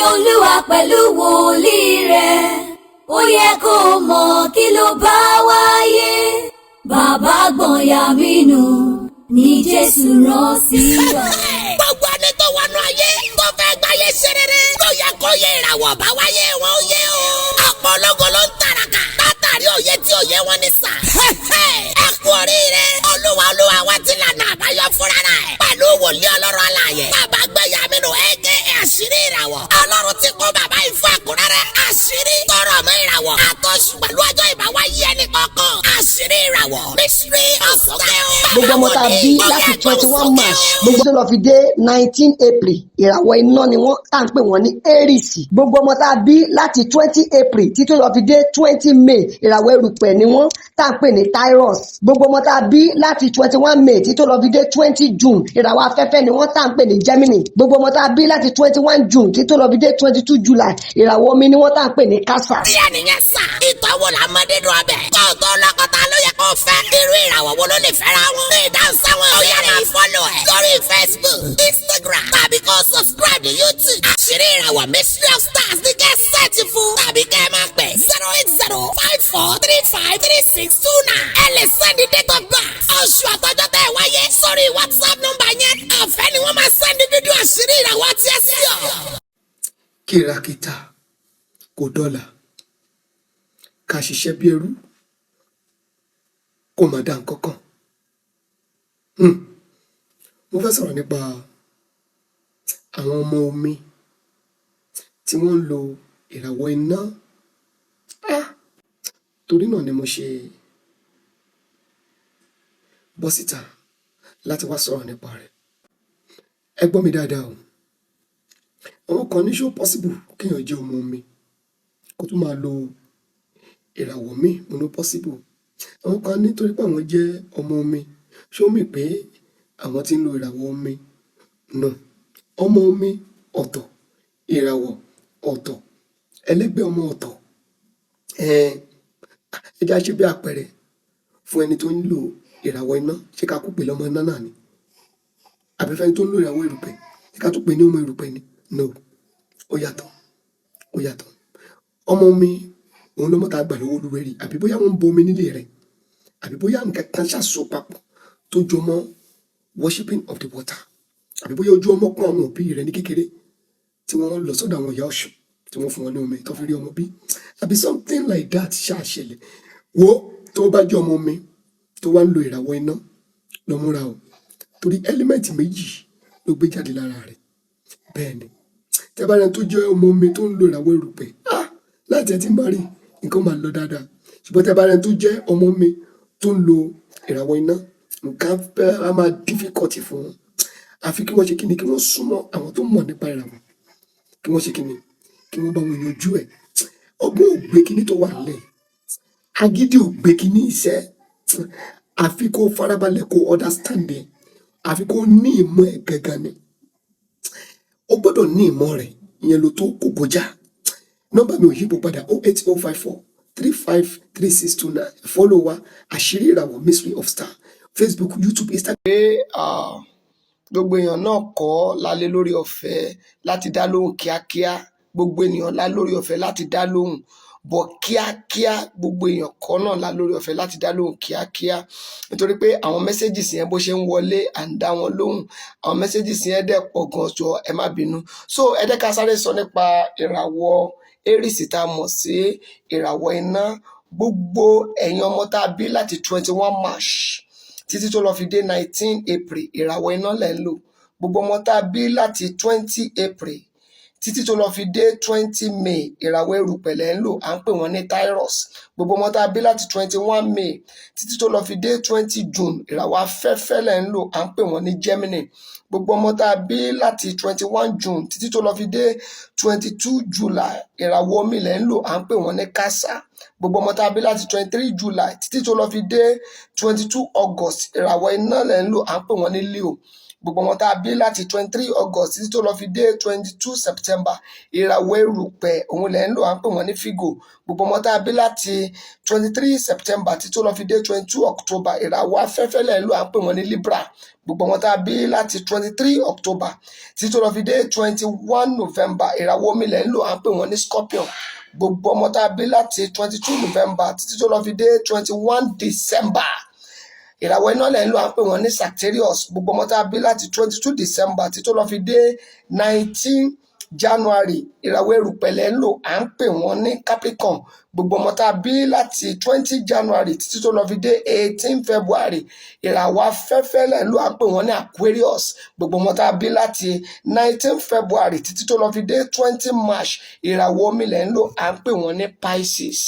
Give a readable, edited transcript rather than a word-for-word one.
Olúwa pẹ̀lú wòlíì rẹ̀. Ó yẹ kó mọ̀ kí ló bá wáyé. Bàbá gbọ̀nyà mí nù ní Jésù rán sí wa. Gbogbo ẹni tó wọnú ayé tó fẹ́ gbáyé ṣe rere ló yẹ kó yé ìràwọ̀ bá wáyé wọn ó yé o. Ọ̀pọ̀ ológo ló ń tàràkà látàrí òye tí òye wọn ní sà. Ẹ kú oríire, Olúwa Olúwa wa ti lànà àbáyọ fúnra rẹ̀ pẹ̀lú wòlíì Ọlọ́run alààyè, Bàbá Gbẹ̀yàmínú, aka Àṣírí Ìràwọ̀. Ọlọ́run ti kó bàbá yìí fún ẹ̀kúnrẹ́rẹ́ àṣírí tọrọ mọ́ ìràwọ̀ àtọ́sù pẹ̀lú ọjọ́ ìbáwáyé ẹnì kọ̀ọ̀kan. Àṣírí Ìràwọ̀, Mystery of Style. Gbogbo ọmọ tá a bí láti 21 March gbogbo tó lọ fi dé 19 April, ìràwọ̀ iná ni wọ́n, tá à ń pè wọ́n ní Aries. Gbogbo ọmọ tá a bí láti 20 April títí lọ fi dé 20 May, ìràwọ̀ erùpẹ̀ ni wọ́n, tá à ń pè ní Taurus. Gbogbo ọmọ tá a bí láti 21 May títí lọ fi dé 20 June, ìràwọ̀ afẹ́fẹ́ ni wọ́n, tá à ń pè ní Gemini. Gbogbo ọmọ tá a bí láti 21 June títí lọ fi dé 22 July, ìràwọ̀ omi ni wọ́n, tá à ń pè ní Cancer. Díẹ̀ nìyẹn sà. Ìtọ́wò la mọ dídùn ọbẹ̀. Kó o tó lọ́kọ̀tà ló yẹ kó o fẹ́. Irú ìràwọ̀ wo ló lè fẹ́ra wọn? Ìdáhùn sáwọn ìbéèrè yìí, follow ẹ̀ lórí Facebook, Instagram tàbí kó o subscribe ní YouTube. Àṣírí Ìràwọ̀, Mystery of Stars ní kẹ́ ẹ search fún tàbí kẹ́ ẹ máa pè 08054353629. Ẹ lè send date of birth, oṣù àtọ́jọ́ tẹ́ ẹ wáyé sórí WhatsApp nọ́mbà yẹn. Ọ̀fẹ́ ni wọ́n máa send fídíò àṣírí ìràwọ̀ àti ẹ̀sìn ọ̀. Kìràkìtà kò dọ́là, ká ṣiṣẹ́ bí ẹrú kó má dá nǹkan kan. Mo fẹ́ sọ̀rọ̀ nípa àwọn ọmọ omi tí wọ́n ń lo ìràwọ̀ iná. Ah! Torí náà ni mo ṣe bọ́ síta láti wá sọ̀rọ̀ nípa rẹ̀. Ẹ gbọ́ mi dáadáa o. Àwọn kan ní, ṣó possible kéèyàn jẹ́ ọmọ omi kó tún máa lo ìràwọ̀ míì? Mo ní ó possible. Àwọn kan ní torí pé àwọn jẹ́ ọmọ omi, ṣó mean pé àwọn tí ń lo ìràwọ̀ omi? No. Ọmọ omi ọ̀tọ̀, ìràwọ̀ ọ̀tọ̀, ẹlẹ́gbẹ́ ọmọ ọ̀tọ̀. Ẹ jẹ́ á ṣe bí àpẹẹrẹ fún ẹni tó ń lo ìràwọ̀ iná, ṣé ká kú pè lọ́mọ iná náà ni? Àbí fẹ́ni tó ń lo ìràwọ̀ erùpẹ̀, ṣé ká tún pè ní ọmọ erùpẹ̀ ni? No, ó yàtọ̀, ó yàtọ̀. Ọmọ omi, òun lọmọ tá a gbà lọ́wọ́ Olúwẹ̀rí, àbí bóyá wọ́n ń bọ omi nílé rẹ̀, àbí bóyá nǹkan kan ṣàṣọ papọ̀ tó jọ mọ́ worshiping of the water, àbí bóyá ojú ọmọ kún àwọn òbí rẹ̀ ní kékeré tí wọ́n lọ sọ́dọ̀ àwọn ìyá Ọ̀ṣun tí wọ́n fún wọn ní omi tó fi rí ọmọ bí, àbí something like that ṣáà ṣẹlẹ̀. Wo, tó bá jẹ́ ọmọ omi tó wá ń lo ìràwọ̀ iná, lọ múra o, torí element méjì ló gbé jáde lára rẹ̀. Bẹ́ẹ̀ ni, tẹ́ bá rẹni tó jẹ́ ọmọ omi tó ń lo ìràwọ̀ erùpẹ̀, ah, láti ẹ ti máa rí nǹkan máa lọ dáadáa. Ṣùgbọ́n tẹ́ bá rẹni tó jẹ́ ọmọ omi tó ń lo ìràwọ̀ iná, nǹkan fẹ́ á máa difficult fún wọn. Àfi kí wọ́n ṣe kíni? Kí wọ́n súnmọ́ àwọn tó mọ̀ nípa ìràwọ̀, kí wọ́n ṣe kíni? Kí wọ́n bá wọn yanjú ẹ̀. Ọgbọ́n ò gbé kíní tó wà nílẹ̀, agídí ò gbé kíní iṣẹ́. Àfi kó farabalẹ̀, kó understand ẹ̀, àfi kó ní ìmọ̀ ẹ̀ gangan ni. O gbọ́dọ̀ ní ìmọ̀ rẹ̀, ìyẹn ló tó kó kọjá. Nọ́mbà mi ò yípo padà: 08054353629. Follow wa, Àṣírí Ìràwọ̀, Mystery of Star, Facebook, YouTube, Instagram. Pé gbogbo èèyàn náà kọ́ lálé lórí ọ̀fẹ́ láti dá lóhùn kíákíá. Gbogbo ènìyàn lá lórí ọ̀fẹ́ láti dá lóhùn bọ̀ kíákíá, gbogbo èèyàn kọ́ náà lá lórí ọ̀fẹ́ láti dá lóhùn kíákíá, nítorí pé àwọn messages yẹn, bó ṣe ń wọlé, à ń dá wọn lóhùn. Àwọn messages yẹn dẹ̀ pọ̀ gan, jọ ẹ má bínú. So ẹ jẹ́ ká sáré sọ nípa ìràwọ̀ Aries tá a mọ̀ sí ìràwọ̀ iná. Gbogbo ẹ̀yin ọmọ tá a bí láti 21 March títí tó lọ fi dé 19 April, ìràwọ̀ iná lẹ̀ ń lò. Gbogbo ọmọ tá a bí láti 20 April títí tó lọ fi dé 20 May, ìràwọ̀ erùpẹ̀ lẹ̀ ń lò, à ń pè wọ́n ní Taurus. Gbogbo ọmọ tá a bí láti 21 May títí tó lọ fi dé 20 June, ìràwọ̀ afẹ́fẹ́ lẹ̀ ń lò, à ń pè wọ́n ní Gemini. Gbogbo ọmọ tá a bí láti 21 June títí tó lọ fi dé 22 July, ìràwọ̀ omi lẹ̀ ń lò, à ń pè wọ́n ní Cancer. Gbogbo ọmọ tá a bí láti 23 July títí tó lọ fi dé 22 August, ìràwọ̀ iná lẹ̀ ń lò, à ń pè wọ́n ní Leo. Gbogbo ọmọ tá a bí láti 23 August títí tó lọ fi dé 22 September, ìràwọ̀ erùpẹ̀ òun lẹ̀ ń lò, à ń pè wọ́n ní Virgo. Gbogbo ọmọ tá a bí láti 23 September títí tó lọ fi dé 22 October, ìràwọ̀ afẹ́fẹ́ lẹ̀ ń lò, à ń pè wọ́n ní Libra. Gbogbo ọmọ tá a bí láti 23 October títí tó lọ fi dé 21 November, ìràwọ̀ omi lẹ̀ ń lò, à ń pè wọ́n ní Scorpion. Gbogbo ọmọ tá a bí láti 22 November títí tó lọ fi dé 21 December, ìràwọ̀ iná lẹ̀ ń lò, à ń pè wọ́n ní Sagittarius. Gbogbo ọmọ tá a bí láti 22 December títí tó lọ fi dé 19 January, ìràwọ̀ erùpẹ̀ lẹ̀ ń lò, à ń pè wọ́n ní Capricorn. Gbogbo ọmọ tá a bí láti 20 January títí tó lọ fi dé 18 February, ìràwọ̀ afẹ́fẹ́ lẹ̀ ń lò, à ń pè wọ́n ní Aquarius. Gbogbo ọmọ tá a bí láti 19 February títí tó lọ fi dé 20 March, ìràwọ̀ omi lẹ̀ ń lò, à ń pè wọ́n ní Pisces.